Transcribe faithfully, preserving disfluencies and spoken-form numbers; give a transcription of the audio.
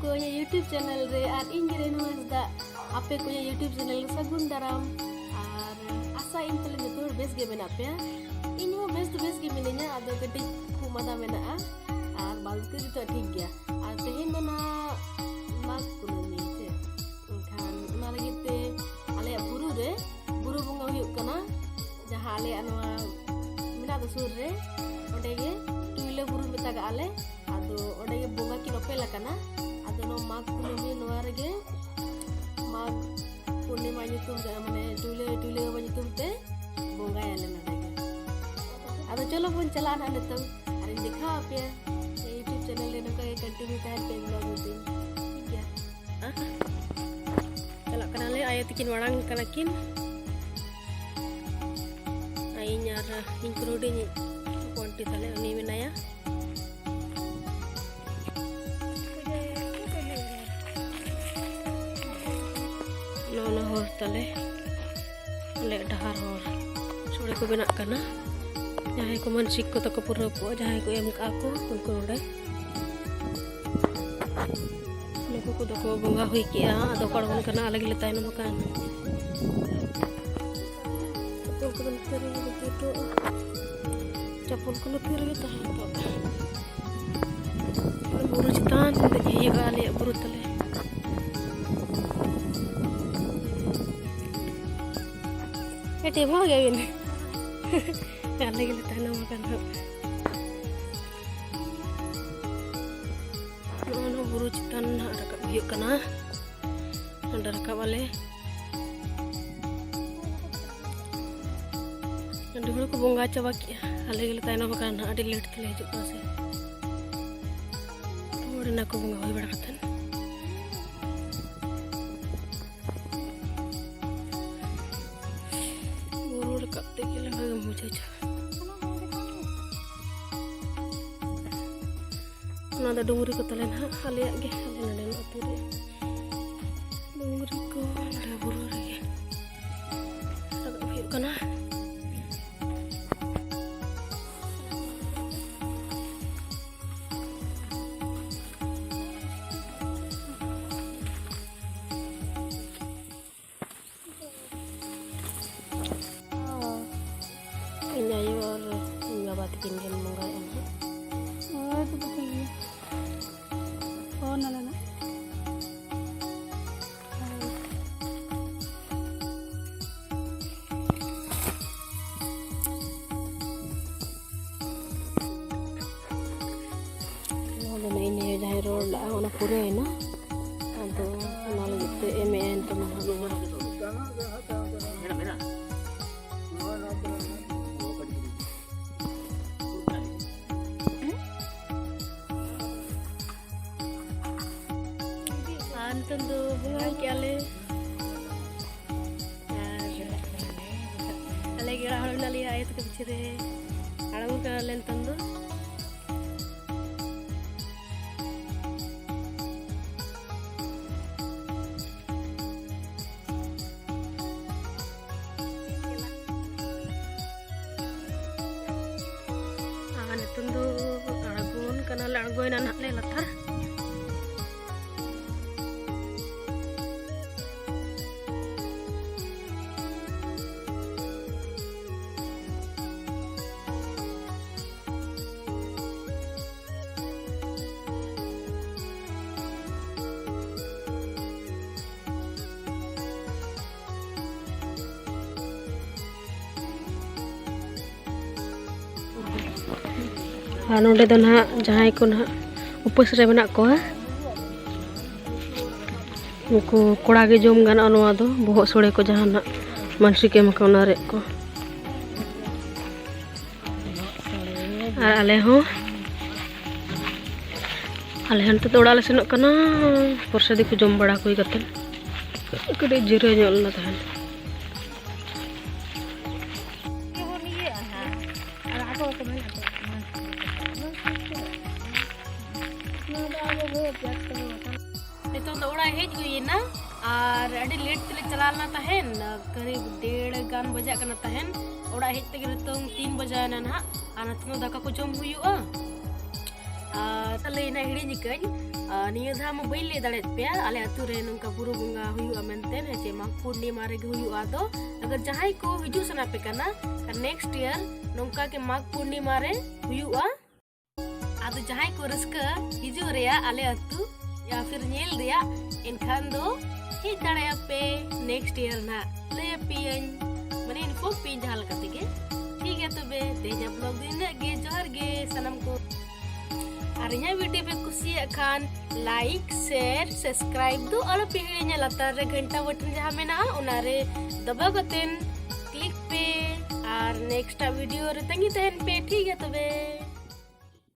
ᱠᱚ ᱤᱧᱟᱹᱜ YouTube channel ᱨᱮ ᱟᱨ ᱤᱧ ᱜᱮ ᱨᱮᱱᱩ ᱦᱟᱸᱥᱫᱟ, ᱟᱯᱮ ᱠᱚ ᱤᱧᱟᱹᱜ YouTube channel ᱨᱮ ᱥᱟᱹᱜᱩᱱ ᱫᱟᱨᱟᱢ᱾ ᱟᱨ ᱟᱥᱟ ᱤᱧ ᱯᱟᱞᱮ ᱡᱚᱛᱚ ᱦᱚᱲ ᱵᱮᱥ ᱜᱮ ᱢᱮᱱᱟᱜ ᱯᱮᱭᱟ᱾ ᱤᱧ ᱦᱚᱸ ᱵᱮᱥ ᱫᱚ ᱵᱮᱥ ᱜᱮ ᱢᱤᱱᱟᱹᱧᱟ, ᱟᱫᱚ ᱠᱟᱹᱴᱤᱡ ᱠᱷᱩᱜ ᱢᱟᱫᱟ ᱢᱮᱱᱟᱜᱼᱟ᱾ ᱟᱨ ᱵᱟᱫ ᱠᱟᱛᱮ ᱡᱚᱛᱚ ᱴᱷᱤᱠ ᱜᱮᱭᱟ᱾ ᱟᱨ ᱛᱮᱦᱮᱧ ᱫᱚ ᱱᱟᱦᱟᱜ ᱢᱟᱜᱽ ᱠᱩᱱᱟᱹᱢᱤ ᱥᱮ, ᱮᱱᱠᱷᱟᱱ ᱚᱱᱟ ᱞᱟᱹᱜᱤᱫ ᱛᱮ ᱟᱞᱮᱭᱟᱜ ᱵᱩᱨᱩ ᱨᱮ ᱵᱩᱨᱩ ᱵᱚᱸᱜᱟ ᱦᱩᱭᱩᱜ ᱠᱟᱱᱟ, ᱡᱟᱦᱟᱸ ᱟᱞᱮᱭᱟᱜ ᱱᱚᱣᱟ ᱢᱮᱱᱟᱜ ᱫᱚ ᱥᱩᱨ ᱨᱮ, ᱚᱸᱰᱮ ᱜᱮ ᱴᱩᱭᱞᱟᱹ ᱵᱩᱨᱩ ᱢᱮᱛᱟᱜᱟᱜᱼᱟ ᱞᱮ᱾ ᱟᱫᱚ ᱚᱸᱰᱮ ᱜᱮ ᱵᱚᱸᱜᱟ ᱠᱤᱱ ᱚᱯᱮᱞ ᱟᱠᱟᱱᱟ᱾ ᱟᱫᱚ ᱱᱚᱣᱟ ᱢᱟᱜᱽ ᱠᱩᱱᱟᱹᱢᱤ ᱱᱚᱣᱟ ᱨᱮᱜᱮ, ᱢᱟᱜᱽ ᱯᱩᱨᱱᱤᱢᱟ ᱧᱩᱛᱩᱢ ᱛᱮ, ᱢᱟᱱᱮ ᱴᱩᱭᱞᱟᱹ, ᱴᱩᱭᱞᱟᱹ ᱵᱟᱵᱟ ᱧᱩᱛᱩᱢ ᱛᱮ ᱵᱚᱸᱜᱟᱭᱟᱞᱮ ᱱᱚᱰᱮ ᱜᱮ᱾ ᱟᱫᱚ ᱪᱚᱞᱚ ᱵᱚᱱ ᱪᱟᱞᱟᱜᱼᱟ ᱱᱟᱦᱟᱜ ᱱᱤᱛᱚᱝ, ᱟᱨᱤᱧ ᱫᱮᱠᱷᱟᱣ ᱟᱯᱮᱭᱟ᱾ YouTube channel ᱨᱮ ᱱᱚᱝᱠᱟ ᱜᱮ continue ᱛᱟᱦᱮᱱ ᱯᱮ vlog ᱤᱫᱤᱧ, ᱴᱷᱤᱠ ᱜᱮᱭᱟ? ᱪᱟᱞᱟᱜ ᱠᱟᱱᱟᱞᱮ, ᱟᱭᱳ ᱛᱟᱹᱠᱤᱱ ᱢᱟᱲᱟᱝ ᱠᱟᱱᱟ ᱠᱤᱱ᱾ ᱟᱨ ᱤᱧ ᱟᱨ ᱤᱧ ᱠᱷᱚᱱ ᱦᱩᱰᱤᱧ ᱦᱚᱯᱚᱱ ᱴᱤ ᱛᱟᱞᱮ, ᱩᱱᱤ ᱢᱮᱱᱟᱭᱟ᱾ ᱱᱚᱜᱼᱚ ᱱᱚᱣᱟ ᱦᱚᱨ ᱛᱟᱞᱮ, ᱟᱞᱮᱭᱟᱜ ᱰᱟᱦᱟᱨ ᱦᱚᱨ᱾ ᱥᱚᱲᱮ ᱠᱚ ᱵᱮᱱᱟᱜ ᱠᱟᱱᱟ᱾ ᱡᱟᱦᱟᱸᱭ ᱠᱚ ᱢᱟᱱᱥᱤᱠ ᱠᱚ ᱛᱟᱠᱚ ᱯᱩᱨᱟᱹᱣ ᱠᱚᱜᱼᱟ, ᱡᱟᱦᱟᱸᱭ ᱠᱚ ᱮᱢ ᱠᱟᱜᱼᱟ ᱠᱚ, ᱩᱱᱠᱩ ᱱᱚᱰᱮ᱾ ᱱᱩᱠᱩ ᱠᱚᱫᱚ ᱠᱚ ᱵᱚᱸᱜᱟ ᱦᱩᱭ ᱠᱮᱜᱼᱟ, ᱟᱫᱚ ᱠᱚ ᱟᱬᱜᱚᱱ ᱠᱟᱱᱟ, ᱟᱞᱮ ᱜᱮᱞᱮ ᱛᱟᱭᱱᱚᱢ ᱟᱠᱟᱱ᱾ ᱪᱟᱯᱚᱞ ᱠᱚᱫᱚ ᱱᱚᱛᱮ ᱨᱮᱜᱮ ᱵᱟᱹᱜᱤ ᱦᱚᱴᱚ ᱠᱟᱜᱼᱟ᱾ ᱪᱟᱯᱚᱞ ᱠᱚ ᱱᱚᱛᱮ ᱨᱮᱜᱮ ᱛᱟᱦᱮᱸ ᱦᱚᱴᱚ ᱠᱟᱜᱼᱟ᱾ ᱵᱩᱨᱩ ᱪᱮᱛᱟᱱ ᱫᱮᱡ ᱦᱩᱭᱩᱜᱼᱟ, ᱟᱞᱮᱭᱟᱜ ᱵᱩᱨᱩ ᱛᱟᱞᱮ᱾ ᱠᱟᱹᱴᱤᱡ ᱮᱢᱚᱜ ᱜᱮᱭᱟ ᱵᱤᱱ? ᱟᱞᱮ ᱜᱮᱞᱮ ᱛᱟᱭᱱᱚᱢ ᱟᱠᱟᱱ ᱦᱟᱸᱜ᱾ ᱱᱚᱜᱼᱚ ᱱᱚᱣᱟ ᱵᱩᱨᱩ ᱪᱮᱛᱟᱱ ᱱᱟᱦᱟᱜ ᱨᱟᱠᱟᱵ ᱦᱩᱭᱩᱜ ᱠᱟᱱᱟ᱾ ᱱᱚᱸᱰᱮ ᱨᱟᱠᱟᱵ ᱟᱞᱮ᱾ ᱟᱹᱰᱤ ᱦᱚᱲ ᱠᱚ ᱵᱚᱸᱜᱟ ᱪᱟᱵᱟ ᱠᱮᱜᱼᱟ, ᱟᱞᱮ ᱜᱮᱞᱮ ᱛᱟᱭᱱᱚᱢ ᱟᱠᱟᱱᱟ ᱱᱟᱦᱟᱜ, ᱟᱹᱰᱤ late ᱛᱮᱞᱮ ᱦᱤᱡᱩᱜ ᱠᱟᱱᱟ ᱥᱮ᱾ ᱨᱩᱣᱟᱹᱲ ᱮᱱᱟ ᱠᱚ ᱵᱚᱸᱜᱟ ᱦᱩᱭ ᱵᱟᱲᱟ ᱠᱟᱛᱮᱫ᱾ ᱵᱩᱨᱩ ᱨᱟᱠᱟᱵ ᱛᱮᱜᱮ ᱞᱟᱸᱜᱟ ᱜᱮᱢ ᱵᱩᱡᱷᱟᱹᱣ ᱪᱟᱵᱟ᱾ ᱚᱱᱟ ᱫᱚ ᱰᱩᱝᱨᱤ ᱠᱚ ᱛᱟᱞᱮ ᱱᱟᱦᱟᱜ, ᱟᱞᱮᱭᱟᱜ ᱜᱮ, ᱟᱞᱮ ᱱᱚᱰᱮᱱᱟᱜ ᱟᱹᱛᱩ ᱨᱮ᱾ ᱰᱩᱝᱨᱤ ᱠᱚ ᱱᱚᱰᱮ ᱵᱩᱨᱩ ᱨᱮᱜᱮ ᱨᱟᱠᱟᱵ ᱦᱩᱭᱩᱜ ᱠᱟᱱᱟ᱾ ᱨᱚᱲ ᱞᱮᱫᱼᱟ, ᱚᱱᱟ ᱯᱩᱨᱟᱹᱣᱮᱱᱟ᱾ ᱟᱫᱚ ᱚᱱᱟ ᱞᱟᱹᱜᱤᱫ ᱛᱮ ᱮᱢ ᱮ ᱮᱱ ᱛᱟᱵᱚᱱᱟ ᱱᱚᱣᱟ᱾ ᱟᱨ ᱱᱤᱛᱚᱝ ᱫᱚ ᱵᱚᱸᱜᱟᱭ ᱠᱮᱜᱼᱟ ᱞᱮ᱾ ᱟᱨ ᱟᱞᱮ ᱜᱮ ᱚᱲᱟᱜ ᱦᱚᱲ ᱢᱮᱱᱟᱜ ᱞᱮᱭᱟ ᱟᱭᱳ ᱛᱟᱠᱚ ᱯᱤᱪᱷᱮ ᱨᱮ᱾ ᱟᱬᱜᱚᱱ ᱠᱟᱱᱟᱞᱮ ᱱᱤᱛᱚᱝ ᱫᱚ᱾ ᱟᱨ ᱱᱤᱛᱚᱝ ᱫᱚ ᱟᱬᱜᱚᱱ ᱠᱟᱱᱟᱞᱮ, ᱟᱬᱜᱚᱭᱮᱱᱟ ᱱᱟᱦᱟᱜ ᱞᱮ ᱞᱟᱛᱟᱨ᱾ ᱟᱨ ᱱᱚᱰᱮ ᱫᱚ ᱱᱟᱦᱟᱜ ᱡᱟᱦᱟᱸᱭ ᱠᱚ ᱱᱟᱦᱟᱜ ᱩᱯᱟᱹᱥ ᱨᱮ ᱢᱮᱱᱟᱜ ᱠᱚᱣᱟ, ᱩᱱᱠᱩ ᱠᱚᱲᱟ ᱜᱮ ᱡᱚᱢ ᱜᱟᱱᱚᱜᱼᱟ᱾ ᱱᱚᱣᱟ ᱫᱚ ᱵᱚᱦᱚᱜ ᱥᱳᱲᱮ ᱠᱚ, ᱡᱟᱦᱟᱸ ᱱᱟᱜ ᱢᱟᱱᱥᱤᱠ ᱮᱢ ᱟᱠᱟᱱ, ᱚᱱᱟ ᱨᱮᱭᱟᱜ ᱠᱚ᱾ ᱟᱨ ᱟᱞᱮ ᱦᱚᱸ, ᱟᱞᱮ ᱦᱚᱸ ᱱᱤᱛᱚᱜ ᱫᱚ ᱚᱲᱟᱜ ᱞᱮ ᱥᱮᱱᱚᱜ ᱠᱟᱱᱟ᱾ ᱯᱨᱚᱥᱟᱫᱤ ᱠᱚ ᱡᱚᱢ ᱵᱟᱲᱟ ᱦᱩᱭ ᱠᱟᱛᱮ ᱠᱟᱹᱴᱤᱡ ᱡᱤᱨᱟᱹᱣ ᱧᱚᱜ ᱞᱮᱱᱟ ᱛᱟᱦᱮᱱ᱾ ᱱᱤᱛᱚᱝ ᱫᱚ ᱚᱲᱟᱜ ᱦᱮᱡ ᱦᱩᱭ ᱮᱱᱟ ᱟᱨ ᱟᱹᱰᱤ ᱞᱮᱴ ᱛᱮᱞᱮ ᱪᱟᱞᱟᱣ ᱞᱮᱱᱟ ᱛᱟᱦᱮᱱ, ᱠᱟᱹᱨᱤᱵ ᱰᱮᱲ ᱜᱟᱱ ᱵᱟᱡᱟᱜ ᱠᱟᱱᱟ ᱛᱟᱦᱮᱱ᱾ ᱚᱲᱟᱜ ᱦᱮᱡ ᱛᱮᱜᱮ ᱱᱤᱛᱚᱝ ᱛᱤᱱ ᱵᱟᱡᱟᱣ ᱮᱱᱟ ᱱᱟᱦᱟᱜ, ᱟᱨ ᱱᱤᱛᱚᱝ ᱫᱚ ᱫᱟᱠᱟ ᱠᱚ ᱡᱚᱢ ᱦᱩᱭᱩᱜᱼᱟ᱾ ᱟᱨ ᱞᱟᱹᱭ ᱮᱱᱟ ᱦᱤᱲᱤᱧ ᱟᱠᱟᱫᱟᱹᱧ, ᱟᱨ ᱱᱤᱭᱟᱹ ᱫᱷᱟᱣ ᱢᱟ ᱵᱟᱹᱧ ᱞᱟᱹᱭ ᱫᱟᱲᱮᱭᱟᱫ ᱯᱮᱭᱟ ᱟᱞᱮ ᱟᱹᱛᱩ ᱨᱮ ᱱᱚᱝᱠᱟ ᱵᱩᱨᱩ ᱵᱚᱸᱜᱟ ᱦᱩᱭᱩᱜᱼᱟ ᱢᱮᱱᱛᱮ, ᱦᱮᱸ ᱪᱮ, ᱢᱟᱜᱽ ᱯᱩᱨᱱᱤᱢᱟ ᱨᱮᱜᱮ ᱦᱩᱭᱩᱜᱼᱟ᱾ ᱟᱫᱚ ᱟᱜᱟᱨ ᱡᱟᱦᱟᱸᱭ ᱠᱚ ᱦᱤᱡᱩᱜ ᱥᱟᱱᱟ ᱯᱮ ᱠᱟᱱᱟ, ᱱᱮᱠᱥᱴ ᱤᱭᱟᱨ ᱱᱚᱝᱠᱟ ᱜᱮ ᱢᱟᱜᱽ ᱯᱩᱨᱱᱤᱢᱟ ᱨᱮ ᱦᱩᱭᱩᱜᱼᱟ᱾ ᱟᱫᱚ ᱡᱟᱦᱟᱸᱭ ᱠᱚ ᱨᱟᱹᱥᱠᱟᱹ ᱦᱤᱡᱩᱜ ᱨᱮᱭᱟᱜ ᱟᱞᱮ ᱟᱹᱛᱩ ᱭᱟ ᱯᱷᱤᱨ ᱧᱮᱞ ᱨᱮᱭᱟᱜ, ᱮᱱᱠᱷᱟᱱ ᱫᱚ ᱦᱮᱡ ᱫᱟᱲᱮᱭᱟᱜᱼᱟ ᱯᱮ ᱱᱮᱠᱥᱴ ᱤᱭᱟᱨ ᱱᱟᱜ᱾ ᱞᱟᱹᱭ ᱟᱯᱮᱭᱟᱹᱧ, ᱢᱟᱱᱮ ᱤᱱᱯᱷᱚᱨᱢ ᱯᱮᱭᱟᱹᱧ ᱡᱟᱦᱟᱸ ᱞᱮᱠᱟ ᱛᱮᱜᱮ᱾ ᱴᱷᱤᱠ ᱜᱮᱭᱟ, ᱛᱚᱵᱮ ᱛᱮᱦᱮᱧᱟᱜ ᱵᱞᱚᱜ ᱫᱚ ᱤᱱᱟᱹᱜ ᱜᱮ᱾ ᱡᱚᱦᱟᱨ ᱜᱮ ᱥᱟᱱᱟᱢ ᱠᱚ᱾ ᱟᱨ ᱤᱧᱟᱹᱜ video ᱯᱮ ᱠᱩᱥᱤᱭᱟᱜ ᱠᱷᱟᱱ like, share, subscribe ᱫᱚ ᱟᱞᱚᱯᱮ ᱦᱤᱲᱤᱧᱟ᱾ ᱞᱟᱛᱟᱨ ᱨᱮ ᱜᱷᱟᱱᱴᱟ button ᱡᱟᱦᱟᱸ ᱢᱮᱱᱟᱜᱼᱟ, ᱚᱱᱟᱨᱮ ᱫᱟᱵᱟᱣ ᱠᱟᱛᱮᱱ click ᱯᱮ᱾ ᱟᱨ next video ᱨᱮ ᱛᱟᱺᱜᱤ ᱛᱟᱦᱮᱱ ᱯᱮ᱾ ᱴᱷᱤᱠ ᱜᱮᱭᱟ ᱛᱚᱵᱮ᱾